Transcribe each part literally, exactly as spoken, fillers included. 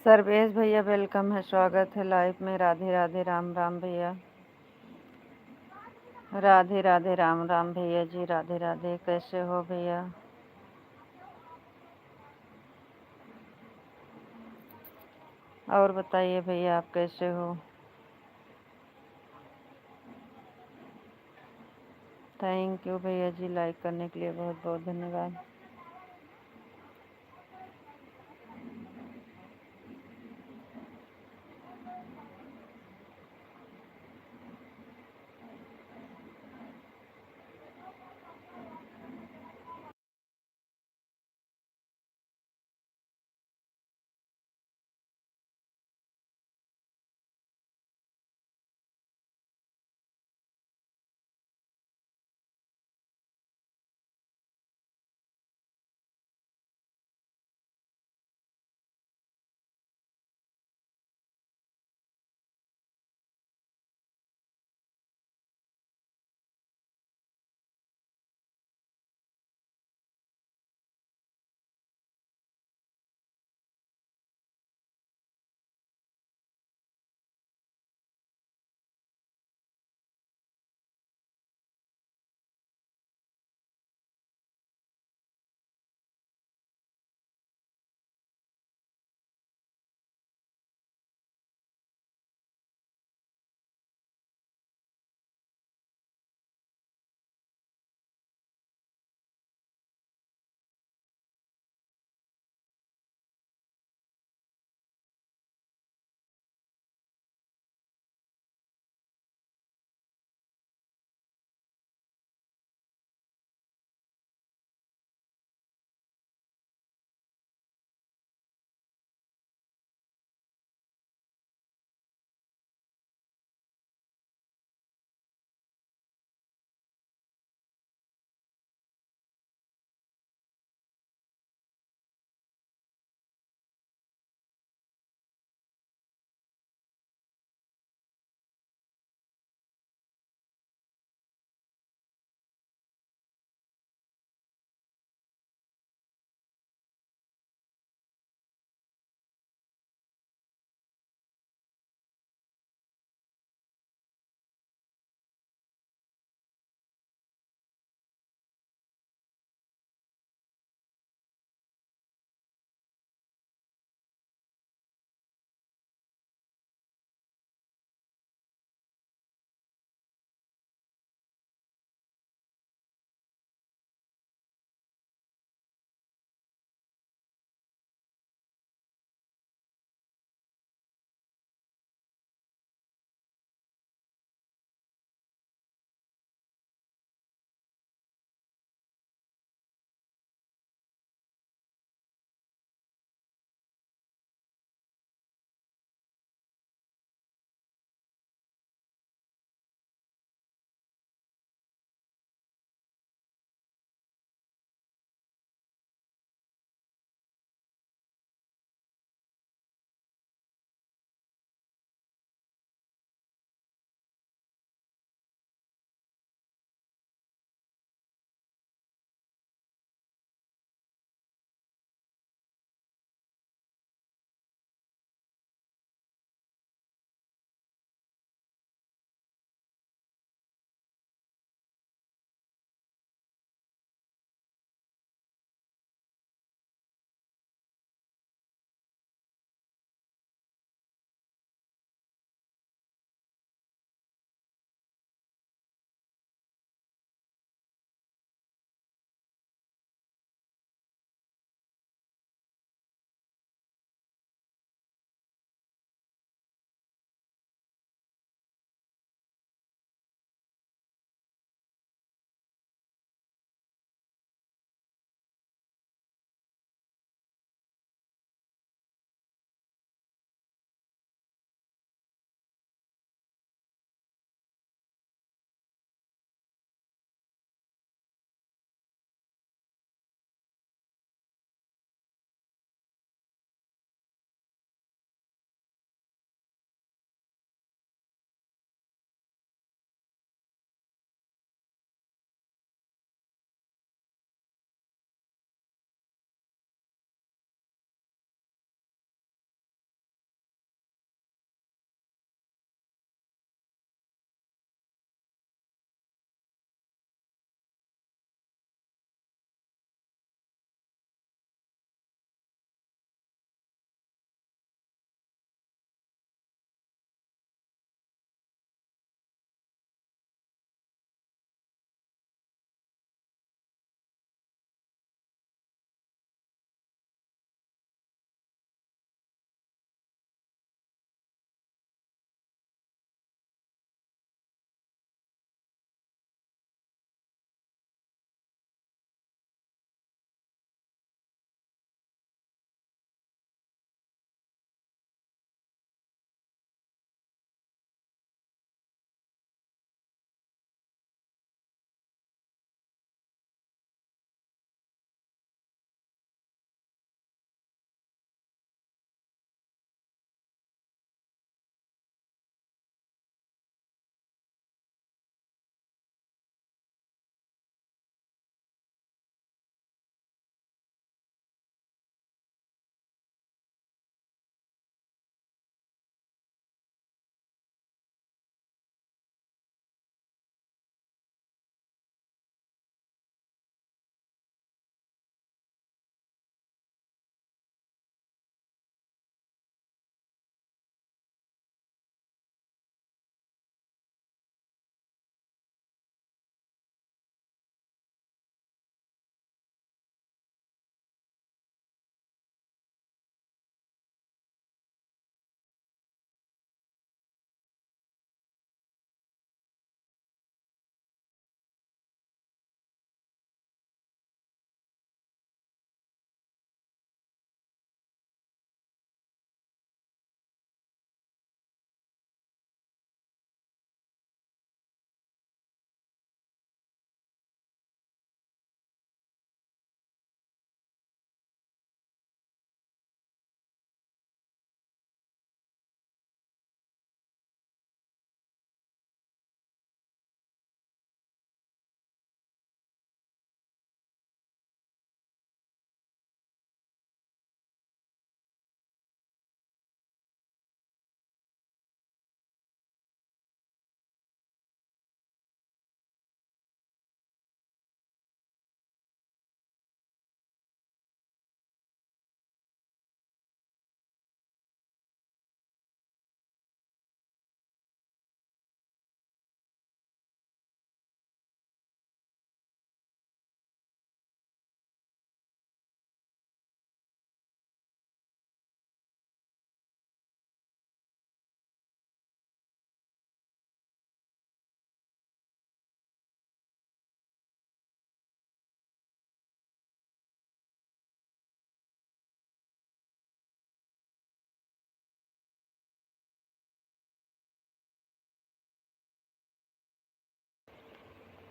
सर्वेश भैया, welcome है, स्वागत है live में। राधे राधे, राम राम भैया। राधे राधे, राम राम भैया जी, राधे राधे। कैसे हो भैया? और बताइए भैया, आप कैसे हो? Thank you भैया जी, like करने के लिए बहुत बहुत धन्यवाद।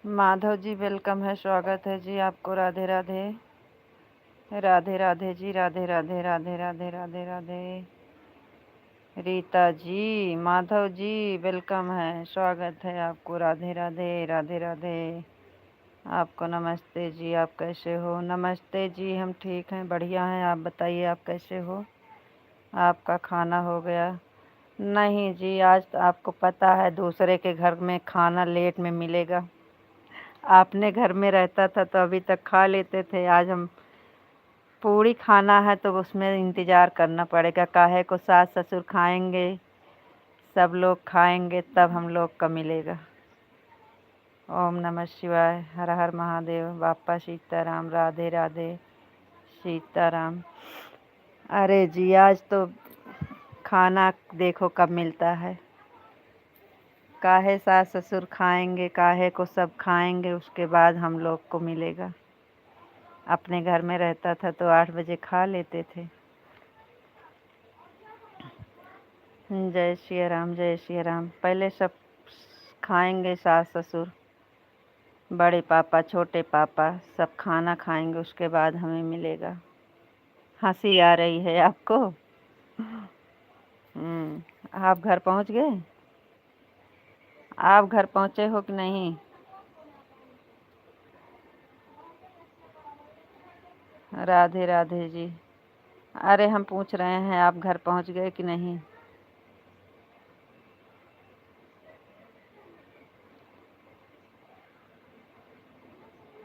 माधव जी, welcome है, स्वागत है जी आपको। राधे राधे। राधे राधे जी, राधे राधे, राधे राधे, राधे राधे। रीता जी, माधव जी, welcome है, स्वागत है आपको। राधे राधे, राधे राधे। आपको नमस्ते जी, आप कैसे हो? नमस्ते जी, हम ठीक हैं, बढ़िया हैं। आप बताइए, आप कैसे हो? आपका खाना हो गया? नहीं जी, आज तो आपको पता है, दूसरे के घर में खाना late में मिलेगा। अपने घर में रहता था तो अभी तक खा लेते थे। आज हम पूड़ी खाना है तो उसमें इंतज़ार करना पड़ेगा, काहे को सास ससुर खाएंगे, सब लोग खाएंगे तब हम लोग का मिलेगा। ओम नमः शिवाय, हर हर महादेव, बाप्पा सीताराम, राधे राधे, सीताराम। अरे जी, आज तो खाना देखो कब मिलता है, काहे सास ससुर खाएंगे, काहे को सब खाएंगे, उसके बाद हम लोग को मिलेगा। अपने घर में रहता था तो आठ बजे खा लेते थे। जय सिया राम, जय सिया राम। पहले सब खाएंगे, सास ससुर, बड़े पापा, छोटे पापा, सब खाना खाएंगे, उसके बाद हमें मिलेगा। हंसी आ रही है आपको? हम्म, आप घर पहुंच गए? आप घर पहुंचे हो कि नहीं? राधे राधे जी। अरे, हम पूछ रहे हैं, आप घर पहुंच गए कि नहीं?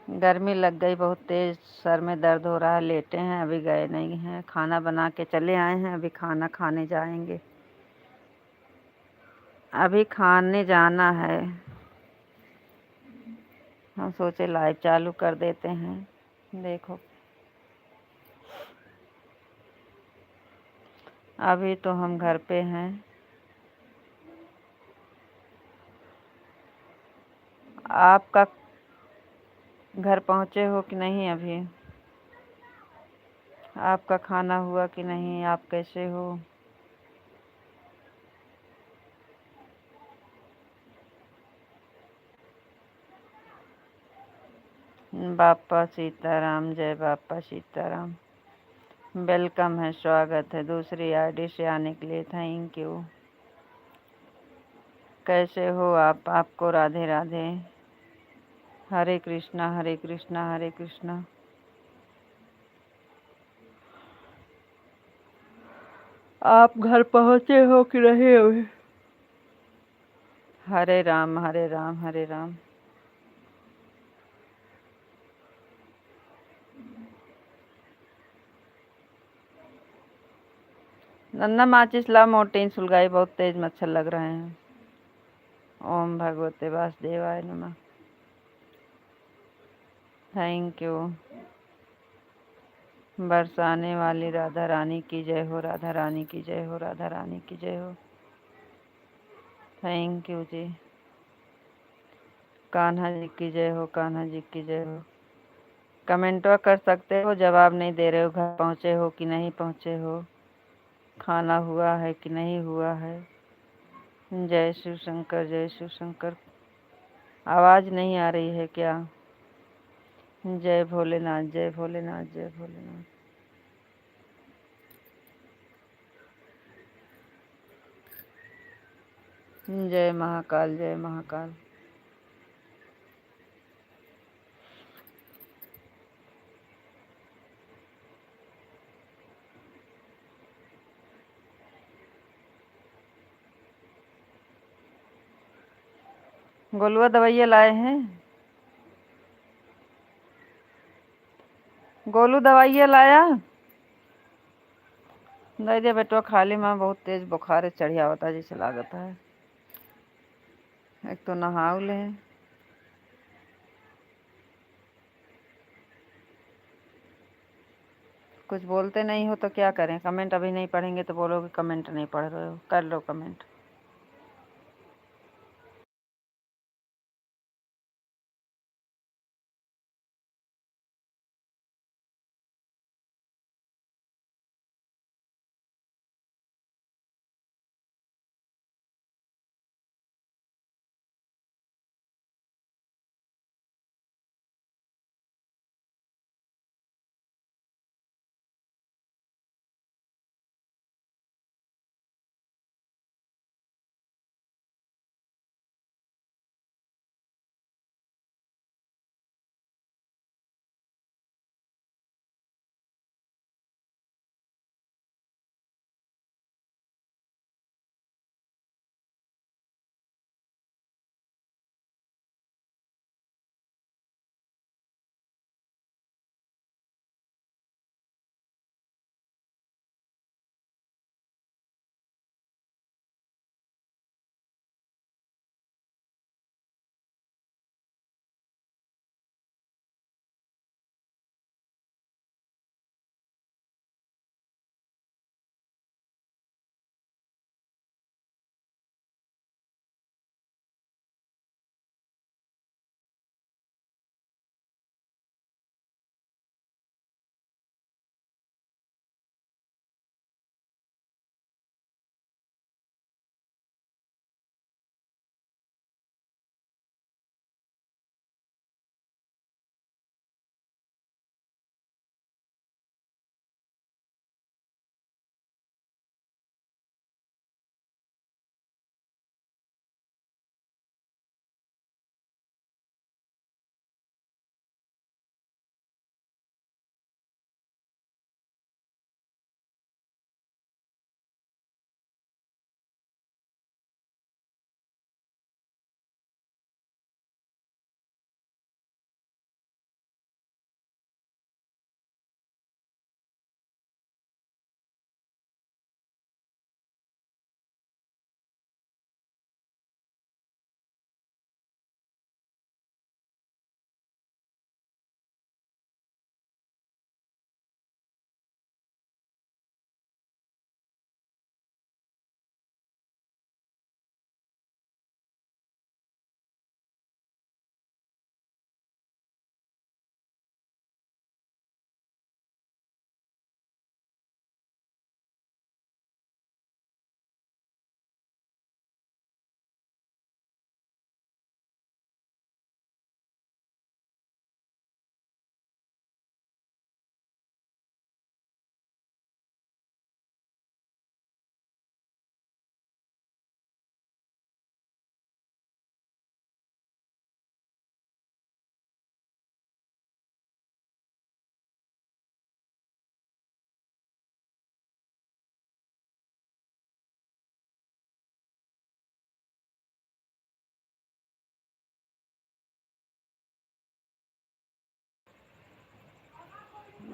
गर्मी लग गई बहुत तेज, सर में दर्द हो रहा है, लेटे हैं, अभी गए नहीं हैं। खाना बना के चले आए हैं, अभी खाना खाने जाएंगे। अभी खाने जाना है। हम सोचे live चालू कर देते हैं। देखो, अभी तो हम घर पे हैं। आपका घर पहुँचे हो कि नहीं अभी? आपका खाना हुआ कि नहीं? आप कैसे हो? बाप्पा सीताराम, जय बाप्पा सीताराम। Welcome है, स्वागत है दूसरी ID से आने के लिए, thank you। कैसे हो आप? आपको राधे राधे। हरे कृष्णा, हरे कृष्णा, हरे कृष्णा। आप घर पहुँचे हो कि नहीं अभी? हरे राम, हरे राम, हरे राम। नन्ना माचिस ला, मोटिन सुलगाई, बहुत तेज मच्छर लग रहे हैं। ओम भगवते वासुदेवाय नमः। Thank you। बरसाने वाली राधा रानी की जय हो, राधा रानी की जय हो, राधा रानी की जय हो। Thank you जी। कान्हा जी की जय हो, कान्हा जी की जय हो। कमेंटवा कर सकते हो, जवाब नहीं दे रहे हो, घर पहुँचे हो कि नहीं पहुँचे हो, खाना हुआ है कि नहीं हुआ है। जय शिव शंकर, जय शिव शंकर। आवाज़ नहीं आ रही है क्या? जय भोलेनाथ, जय भोलेनाथ, जय भोलेनाथ। जय महाकाल, जय महाकाल। गोलुआ दवाइया लाए हैं? गोलू दवाइया लाया? नहीं दे बेटवा, खाली माँ बहुत तेज बुखार है, चढ़िया होता जैसे लागत है। एक तो नहाउल है। कुछ बोलते नहीं हो तो क्या करें? कमेंट अभी नहीं पढ़ेंगे तो बोलोगे कमेंट नहीं पढ़ रहे हो। कर लो कमेंट।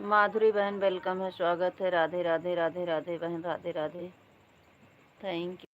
माधुरी बहन, welcome है, स्वागत है। राधे राधे, राधे राधे बहन, राधे राधे। Thank you।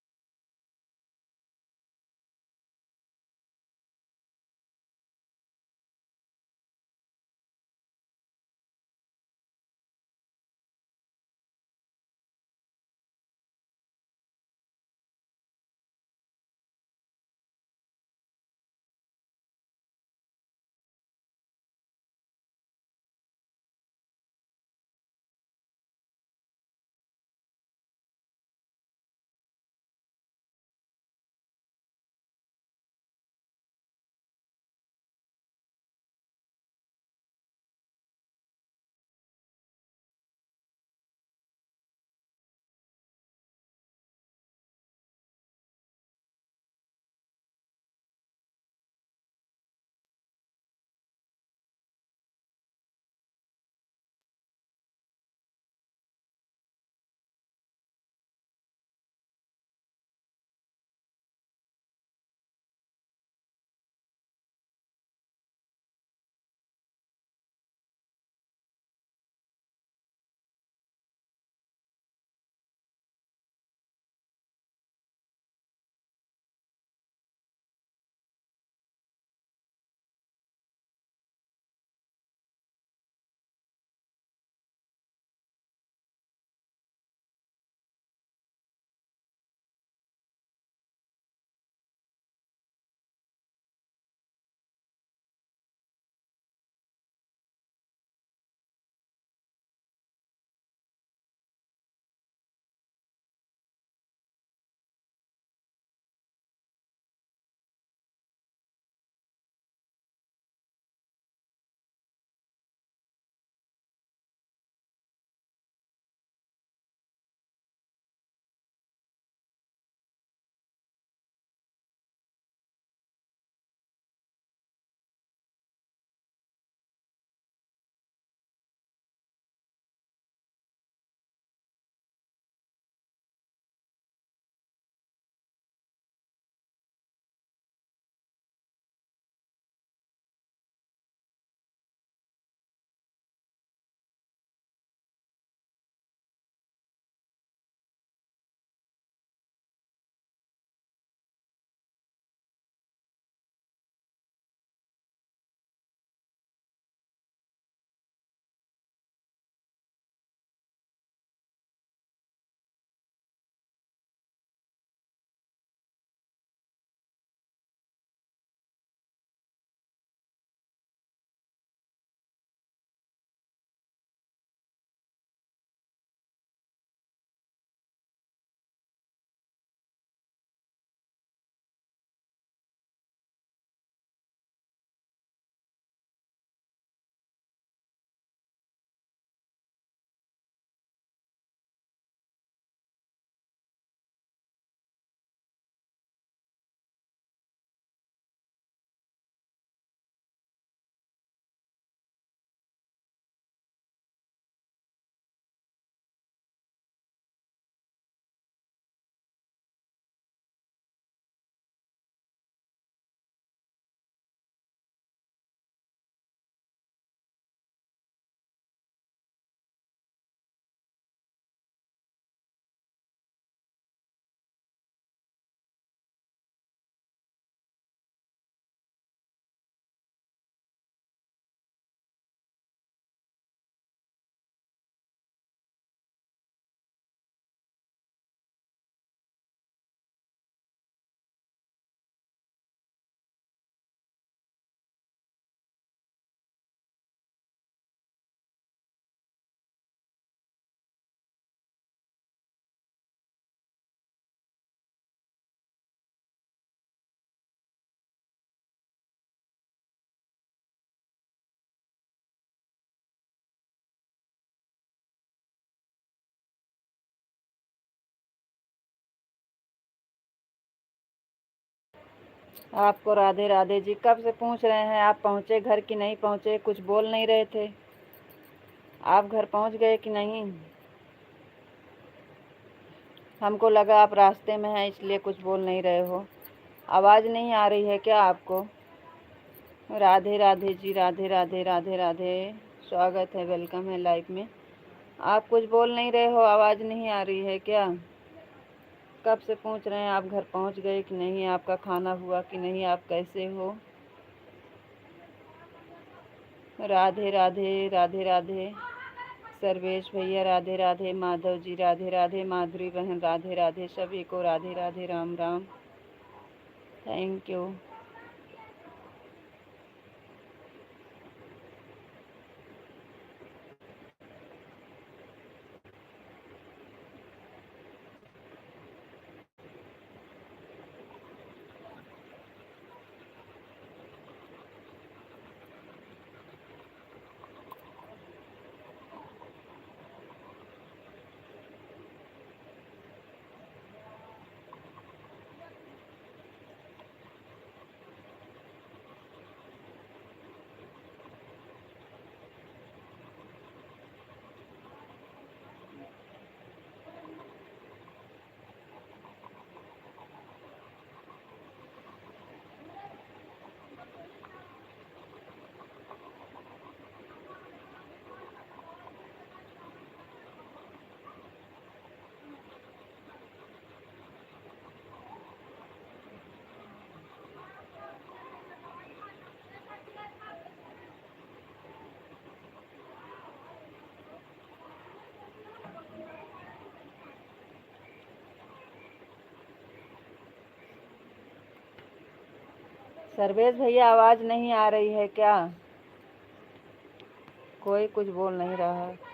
आपको राधे राधे जी। कब से पूछ रहे हैं, आप पहुँचे घर कि नहीं पहुँचे, कुछ बोल नहीं रहे थे। आप घर पहुँच गए कि नहीं? हमको लगा आप रास्ते में हैं, इसलिए कुछ बोल नहीं रहे हो। आवाज़ नहीं आ रही है क्या आपको? राधे राधे जी, राधे राधे, राधे राधे। स्वागत है, welcome है live में। आप कुछ बोल नहीं रहे हो, आवाज़ नहीं आ रही है क्या? कब से पूछ रहे हैं आप घर पहुंच गए कि नहीं, आपका खाना हुआ कि नहीं, आप कैसे हो? राधे राधे, राधे राधे। सर्वेश भैया राधे राधे, माधव जी राधे राधे, माधुरी बहन राधे राधे, सभी को राधे राधे, राम राम। Thank you। सर्वेश भैया, आवाज़ नहीं आ रही है क्या? कोई कुछ बोल नहीं रहा है।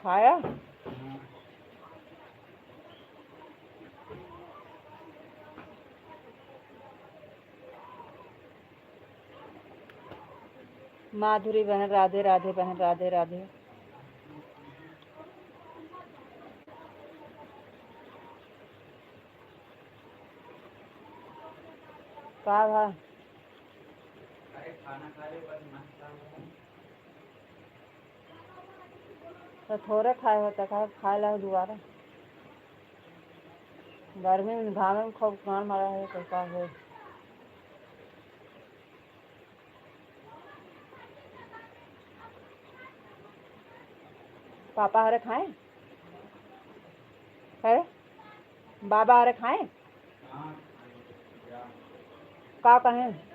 खाया? माधुरी बहन, राधे राधे बहन, राधे राधे। का भा? तो थोड़े खाए हो, तो खाए, खाए ला दुबारा। गर्मी में, घामे में खूब प्राण मारा है, तो का हो? पापा हरे खाए? है? बाबा हरे खाए? का कहें?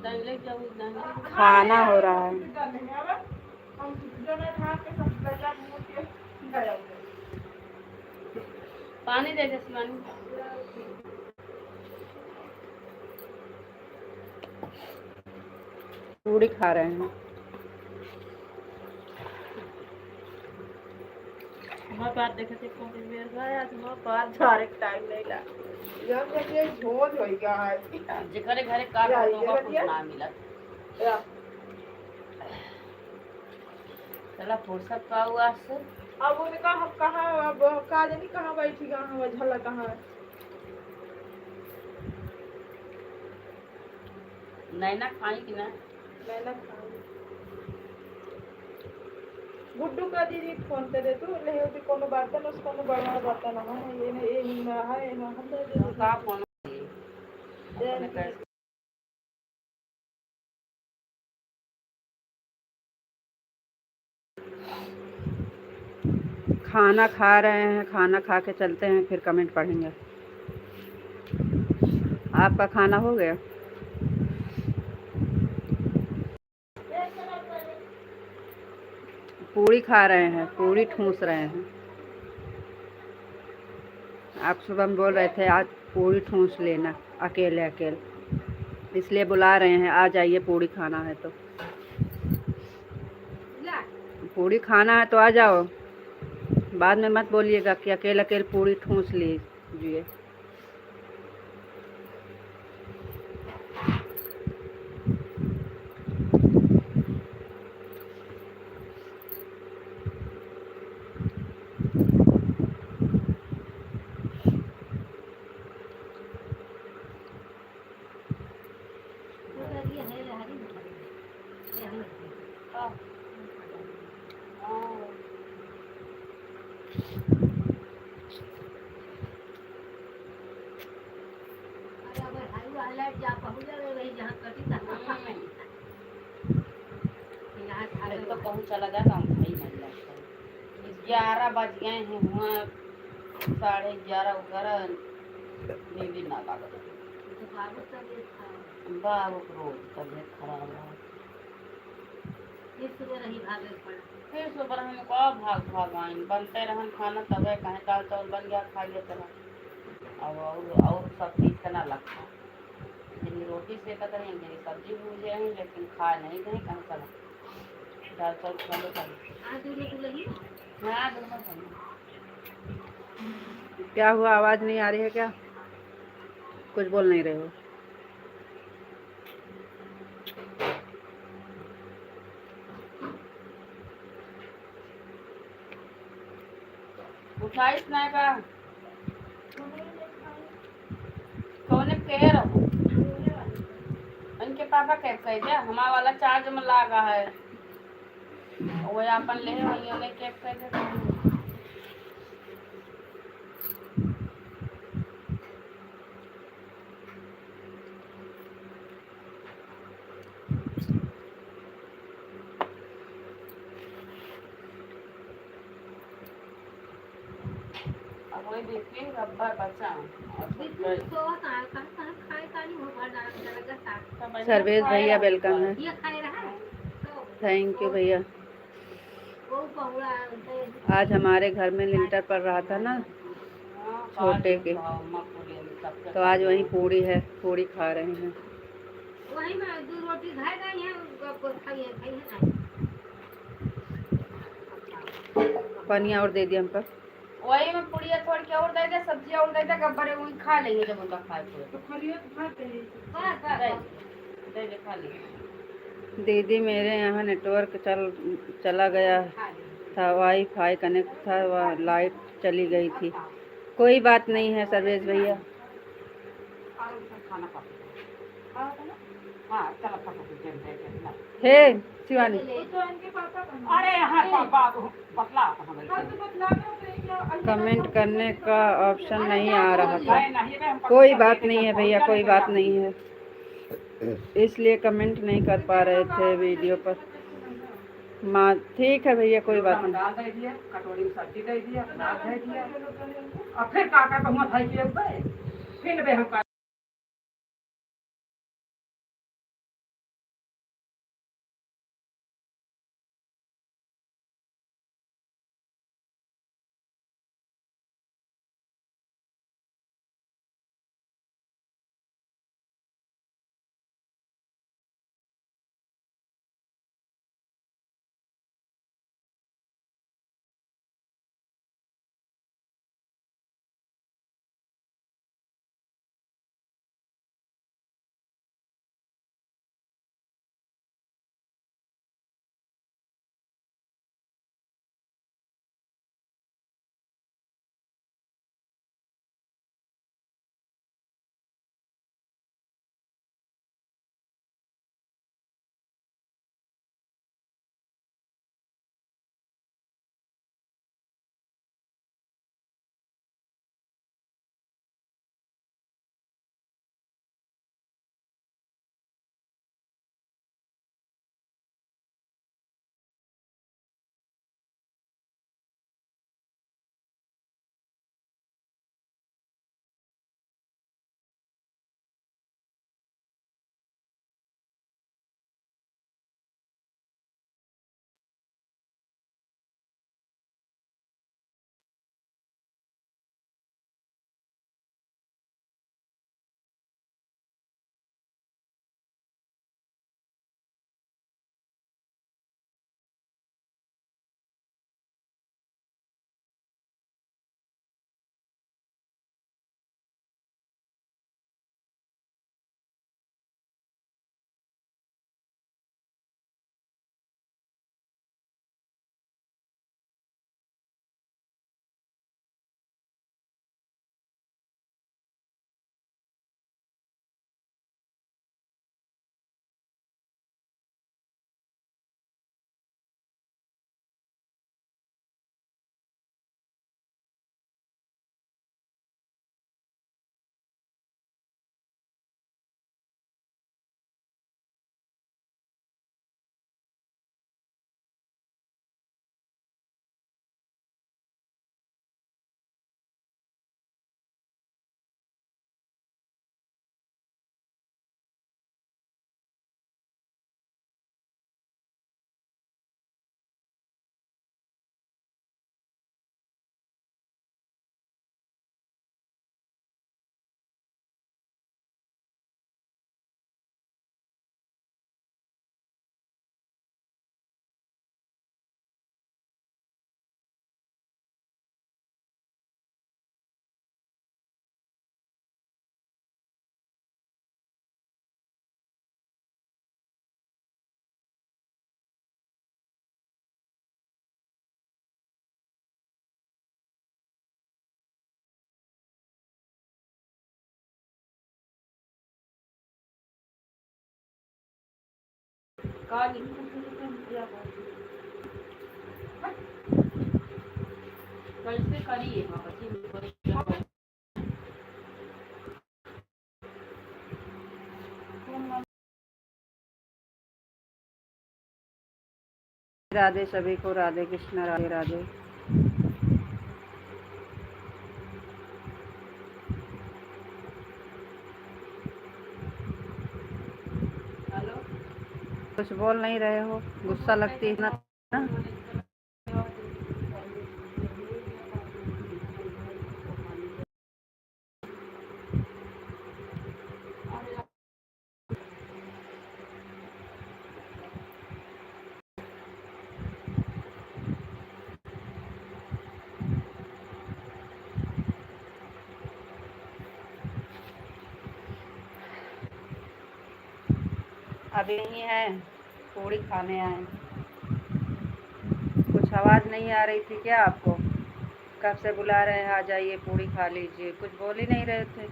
खाना हो रहा है। पानी दे दे, शिवानी। पूड़ी खा रहे हैं। हमार बात देखे थे कौन बेर बा, आज हमार बात झारे के टाइम नहीं ला। जब तक ये झोल होई गया है। जेकरे घरे काट या, होगा, ये कुछ बतिया? ना मिलत। या। चला फुर्सत पाऊ आज से। अब उनका हम कहाँ, अब का जानी कहाँ बैठी गया है, झल्ला कहाँ है। नैना खाई कि ना? नैना खाई। गुड्डू का दीदी फोन कर दे तू, ले होती कोनो बर्तन, उस कोनो बड़ा बर्तन है, ये नहीं, ये नहीं ना है, ये ना हम दे दे। का फोन? दे दे। खाना खा रहे हैं, खाना खा के चलते हैं, फिर कमेंट पढ़ेंगे। आपका खाना हो गया? पूड़ी खा रहे हैं, पूड़ी ठूस रहे हैं। आप सुबह में बोल रहे थे आज पूड़ी ठूस लेना अकेले अकेले, इसलिए बुला रहे हैं, आ जाइए, पूड़ी खाना है तो। पूड़ी खाना है तो आ जाओ, बाद में मत बोलिएगा कि अकेले अकेले पूड़ी ठूस लीजिए। अरे, अब हाई वाला जा पहुँच जावे, वही जहाँ कटी था। हम्म। यहाँ से एक तो कहूँ चला जाता हूँ, भाई नहीं लगता। ग्यारह बज गए हैं, हुआ साढ़े ग्यारह, ग्यारह, नींद ना लागत। तो बाबू तबीयत खराब। बाबू के रोज तबीयत खराब है। फिर सुबह रही भागे के पड़ा। फिर सुबह हम का भाग भाग आइन, बनते रहन खाना, तबे कहें दाल चावल बन गया, खा लेते रह। अब और, और सब चीज के ना लगता। जनी रोटी सेकत रही, जनी सब्जी भूजे रही, लेकिन खा नहीं गई, कहें चला दाल चावल खा लो, खा लो। हाँ, दोनों खा लो। क्या हुआ, आवाज नहीं आ रही है क्या? कुछ बोल नहीं रहे हो। उठाइस ना का? कौने के रहो? इनके पापा के कह दे, हमारा वाला चार्ज में लागा है। वो अपन ले वही उन्हें के कह दे। अब वही देखिए, रब्बर बचा। बिल्कुल, तो कहाँ, कहाँ, कहाँ खाए का नहीं हो, भर डाल के रख दे, साग। सर्वेश भैया, welcome है। ये खाए रहा है। Thank you भैया। आज हमारे घर में लिंटर पड़ रहा था ना, छोटे के, तो आज वही पूड़ी है, पूड़ी खा रहे हैं। वही में दो रोटी खाए गए हैं, गप गप खाइए, खाइए ना। पानी और दे दिया हमका। वही में पुड़िया छोड़ के और दे दे, सब्जी और दे दे, गब्बरे वही खा लेंगे जब उनका खाए को। तो खलिया तो खा लेंगे। बस, बस, दे, बस। दे दे, खा ले। दीदी, मेरे यहाँ नेटवर्क चल, चला गया था, वाईफाई कनेक्ट था, वह लाइट चली गई थी। कोई बात नहीं है सर्वेश भैया। हे शिवानी, अरे यहाँ पर बाबू बतला तो हमें। कमेंट करने का ऑप्शन नहीं आ रहा था। कोई बात नहीं है भैया, कोई बात नहीं है, इसलिए कमेंट नहीं कर पा रहे थे वीडियो पर। माँ, ठीक है भैया, कोई बात नहीं। दाल दे दिया, कटोरी में सब्जी दे दिया, भात दे दिया। अब फिर का का कहूँ भाई के ऊपर, फिर बे हम का का लिखी? कैसे करिए? हाँ, बच्ची। राधे सभी को, राधे कृष्णा, राधे राधे। कुछ बोल नहीं रहे हो, गुस्सा लगती है ना। अभी नहीं है, पूड़ी खाने आए। कुछ आवाज़ नहीं आ रही थी क्या आपको? कब से बुला रहे हैं, आ जाइए, पूड़ी खा लीजिए, कुछ बोल ही नहीं रहे थे।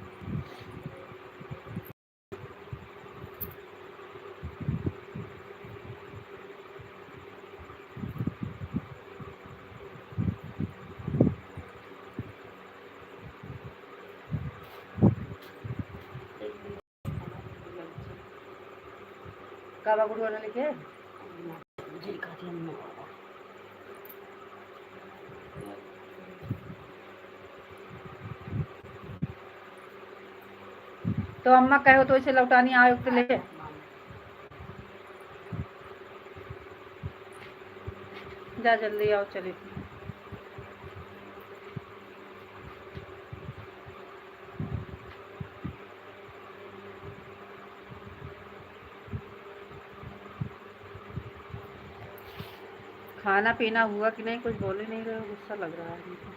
का बा गुड़िया वाला लेके? जी, का दिया मम्मा। तो अम्मा कहो तो इसे लौटानी आयो तो लेके जा, जल्दी आओ, चली। खाना पीना हुआ कि नहीं, कुछ बोल ही नहीं रहे हो, गुस्सा लग रहा है हमको।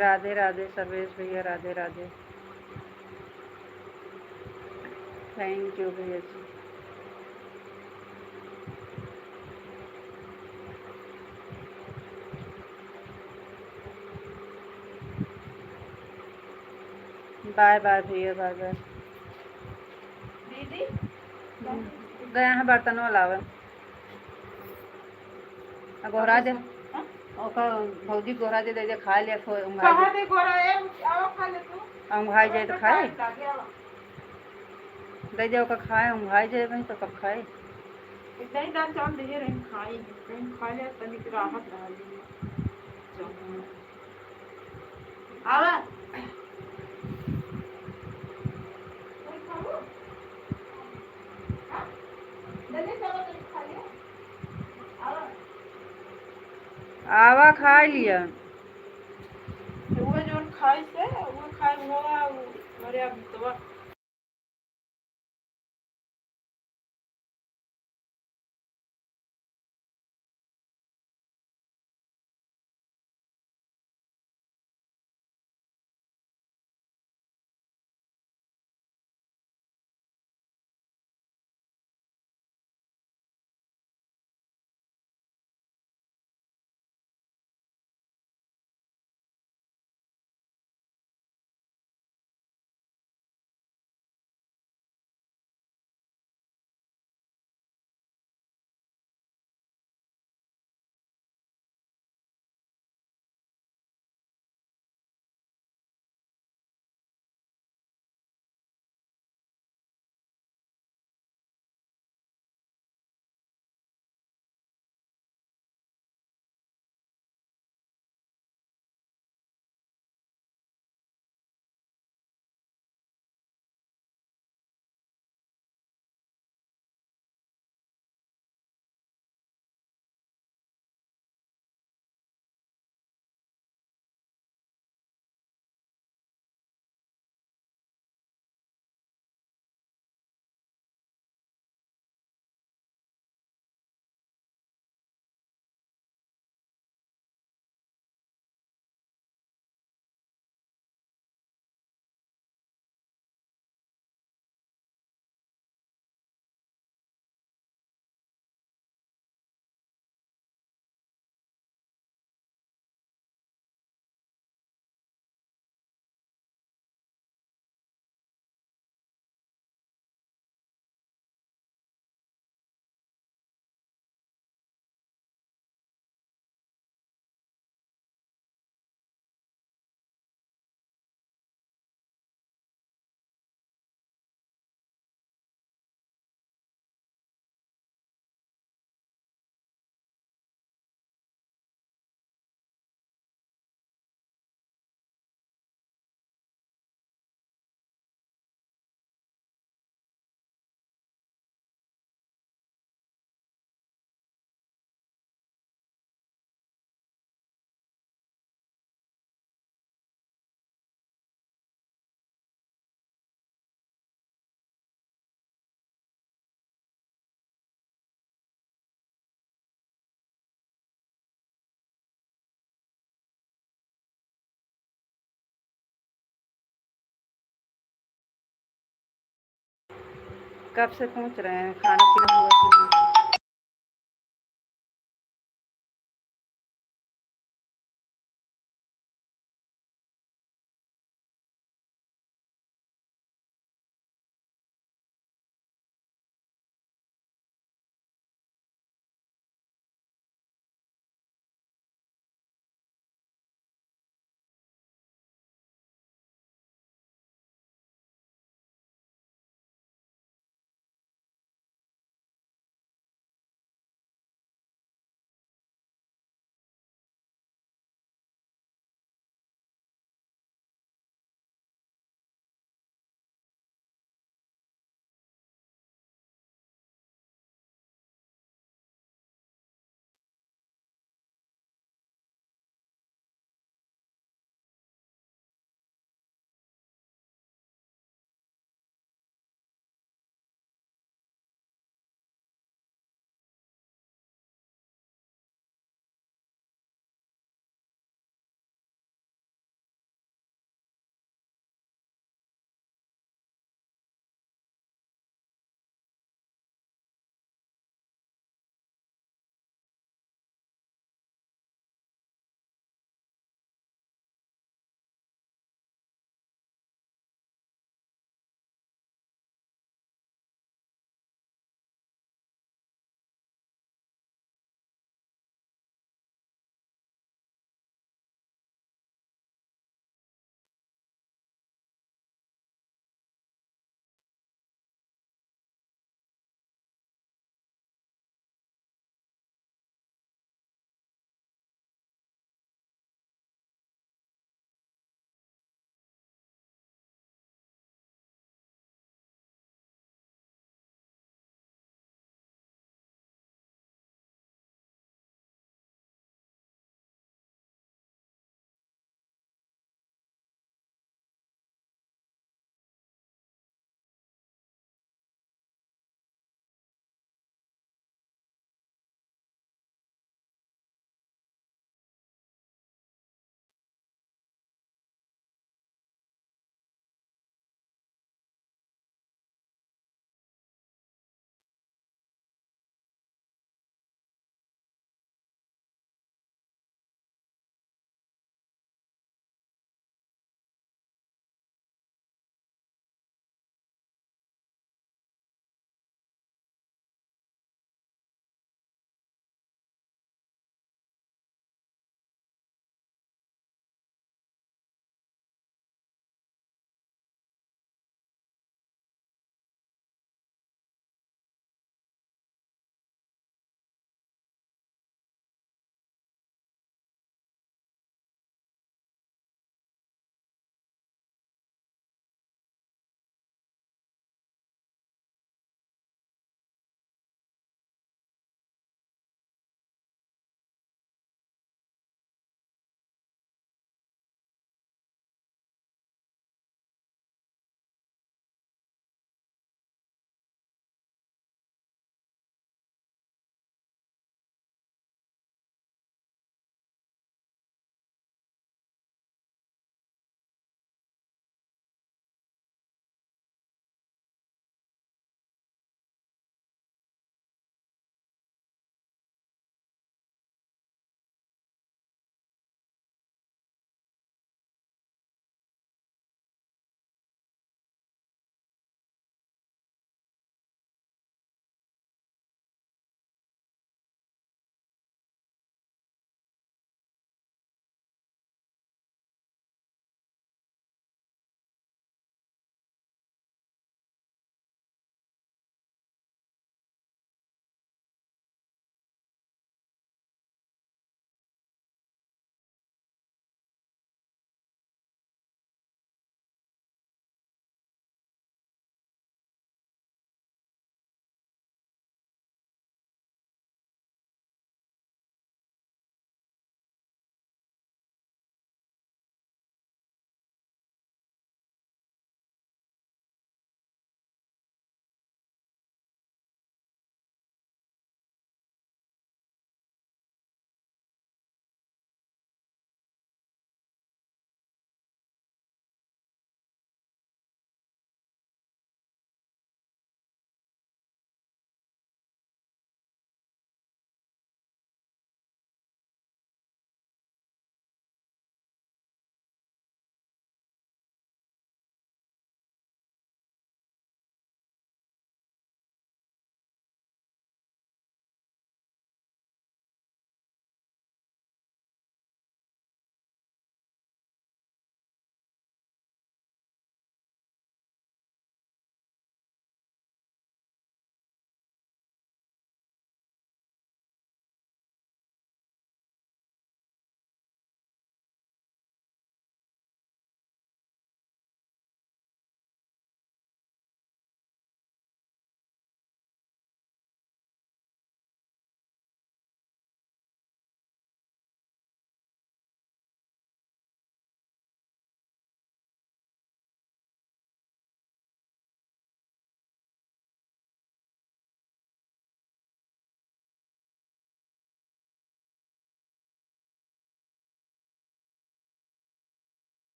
राधे राधे सर्वेश भैया, राधे राधे। Thank you भैया जी। Bye bye भैया, bye bye। दीदी? गए हैं बर्तनवा लावे। आ गोहरा दे। हाँ? ओकर भौजी गोहरा दे, दे दे, खा ले, सो उंघाई कहाँ दे। दे गोहरा? ए, आओ खा ले तू। आ उंघाई जाए तो खाए। दे दे, ओकर खाए, उंघाई जाए भाई, तो कब खाए? इतना ही दाल चावल दे रहे, खाई, कहीं खा ले, तनिक राहत रहा। आवा। आवा, खाई लिया। तो वो जोन खाई से, वो खाई हुआ, अरे अब तो कब से पूछ रहे हैं, खाना पीना हुआ कि नहीं?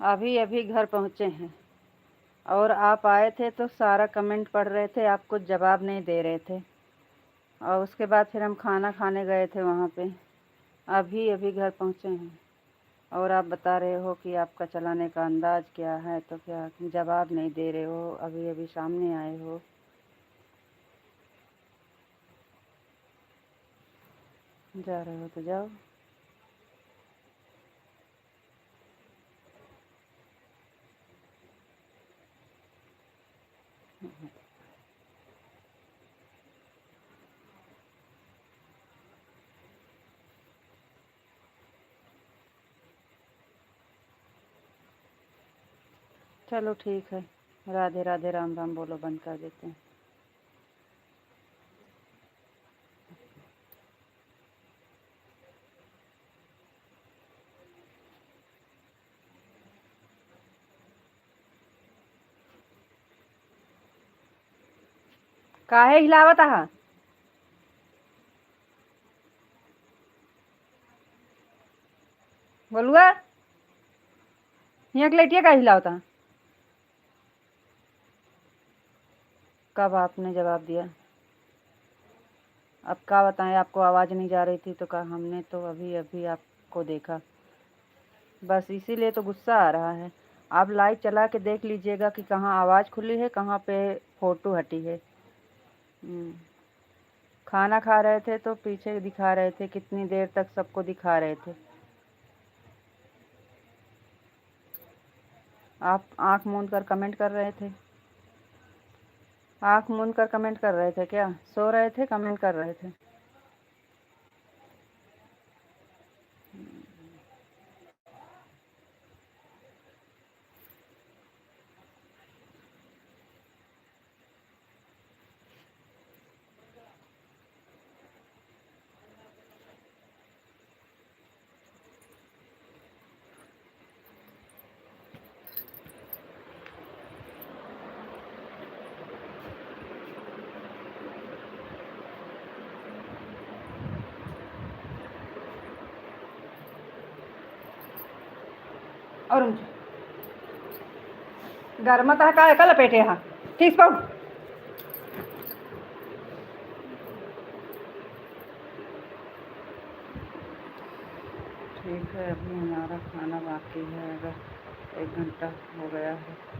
अभी अभी घर पहुँचे हैं। और आप आए थे तो सारा कमेंट पढ़ रहे थे, आप कुछ जवाब नहीं दे रहे थे। और उसके बाद फिर हम खाना खाने गए थे वहाँ पे। अभी अभी घर पहुँचे हैं और आप बता रहे हो कि आपका चलाने का अंदाज क्या है, तो क्या जवाब नहीं दे रहे हो, अभी अभी सामने आए हो। जा रहे हो तो जाओ। चलो ठीक है, राधे राधे, राम राम बोलो, बंद कर देते हैं। काहे हिलावत आहा? बोलुआ, हियाँ के लइटिया काहे हिलावत आहा? कब आपने जवाब दिया? अब क्या बताएं, आपको आवाज़ नहीं जा रही थी तो कहा, हमने तो अभी अभी आपको देखा, बस इसीलिए तो गुस्सा आ रहा है। आप लाइव चला के देख लीजिएगा कि कहाँ आवाज़ खुली है, कहाँ पे फ़ोटो हटी है। हम्म। खाना खा रहे थे तो पीछे दिखा रहे थे, कितनी देर तक सबको दिखा रहे थे। आप आँख मूंद कर कमेंट कर रहे थे, आँख मूंद कर कमेंट कर रहे थे क्या? सो रहे थे, कमेंट कर रहे थे। और ऊंचा। गरमा तह का एका लपेटे हा। ठीक से पढ़। ठीक है, अभी हमारा खाना बाकी है, अगर एक घंटा हो गया है।